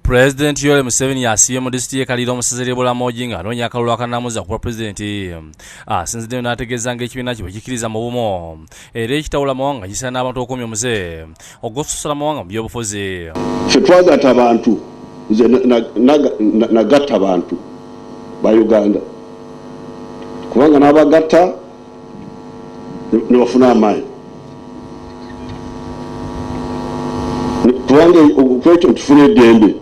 Pulezidenti Yoweri Museveni asiibye mu disitulikiti y'e Kaliro mu ssaza ly'e Bulamogi ng'anoonya akalulu akanaamuza ku bwa pulezidenti. Asinziddeyo n'ategeeza ng'ekibiina kye bwe kikkiriza mu bumu era ekitawula mawanga kisaana n'abantu okukomya omuze ogw'okusosola amawanga mu byobufuzi. Ffe twagatta abantu, nze nagatta abantu ba Uganda kubanga n'abagatta ne bafuna amaanyi kubanga kwekyo tufuna eddembe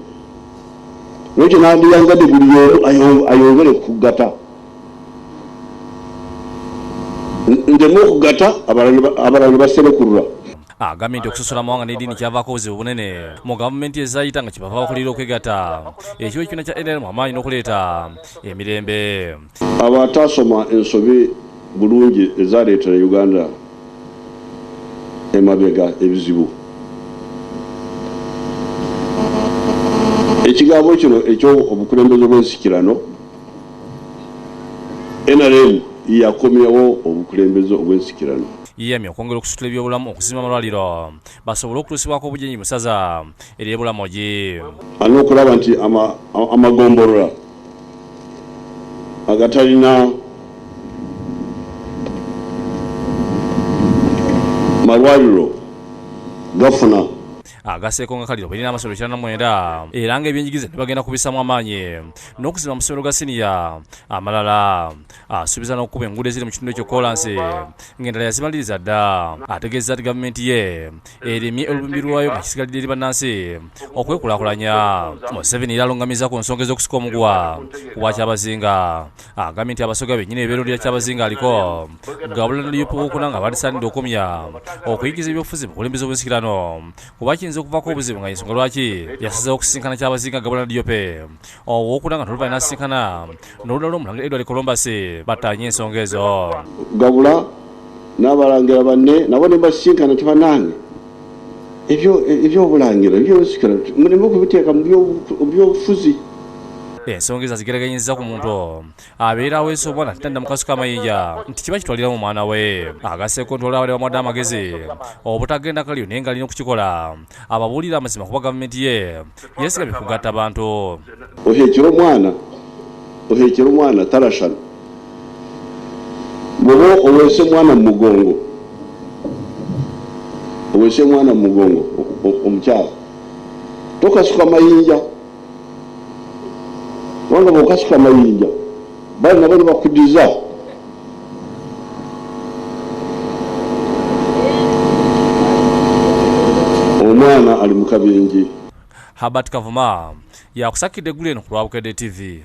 lwekyo nandiyangadde buli omu ayongere kugatta ndeme okugatta abalala ne baserekurura. Agambye nti okusosola amawanga n'eddiini kyavaako obuzibu bunene mu gavumenti ezayita nga kyebava bakulira okwegatta ekiwa ekibiina kya NRM amaanyi n'okuleeta emirembe. Abataasoma ensobi bulungi ezaleetera Uganda emabega ebizibu. Ekigambo kino eky'obukulembeze bw'ensikirano, nrm yakomyawo obukulembeze obw'ensikirano. Yeeyamye okwongera okusitula ebyobulamu, okuzimba amalwaliro basobole okutuusibwako obujjanjabi mu ssaza ery'e Bulamogi. Alina okulaba nti amagombolola agatalina malwaliro gafuna. Agaseeko nga Kaliro bw'erina amasomero 99 era ng'ebyenjigiriza ne bagenda kubissaamu amaanyi n'okuzimba amasomero ga siniya amalala. Asuubiza n'okukuba enguudo eziri mu kitundu ekyo kkoolaasi ng'endala yazimaliriza dda. Ategeezezza nti gavumenti ye erimye olubimbi lwayo nga kisigalidde eri bannansi okwekulaakulanya. Museveni era alungamizza ku nsonga ez'okusika omuguwa ku bwa Kyabazinga. Agambye nti Abasoga bennyini be beerondera Kyabazinga aliko Gabula ne Luyupu Bukuna nga balisaanidde okumya okuyigiza ebyobufuzi mu bukulembeze obw'ensikirano kuba kiyinza okuvaako obuzibu nga y'ensonga lwaki yasazeewo okusisinkana Kyabazinga Gabula Nadiope owokuna nga n'oluvannyuma n'asisinkana n'olulala Omulangira Edward Columbus battaanye ensonga ezo. Gabula n'abalangira banne nabo ne mbasisinkana nti bannange ebyobulangira ebyensikirano muleme okubiteeka mu byobufuzi. Ensonga ezo azigeraganyizza ku muntu abeera aweesa omwana ate nadda mu kasuka amayinja nti kiba kitwaliramu omwana we. Agasseeko nti waliwo abadde bamuwadde amagezi obutagenda Kaliro naye ng'alina okukikola ababuulire amazima kuba gavumenti ye yeesigamye ku kugatta bantu. Oheekire omwana, oheekire omwana tarashana. Bw'oba oweese omwana mu mugongo, oweese omwana mu mugongo omukyala, tokasuka mayinja kubanga bw'okasuka amayinja bali nabo ne bakudiza. Omwana ali mu kabenje. Herbert Kavuma yakusakidde eggulu eno ku lwa Bukedde TV.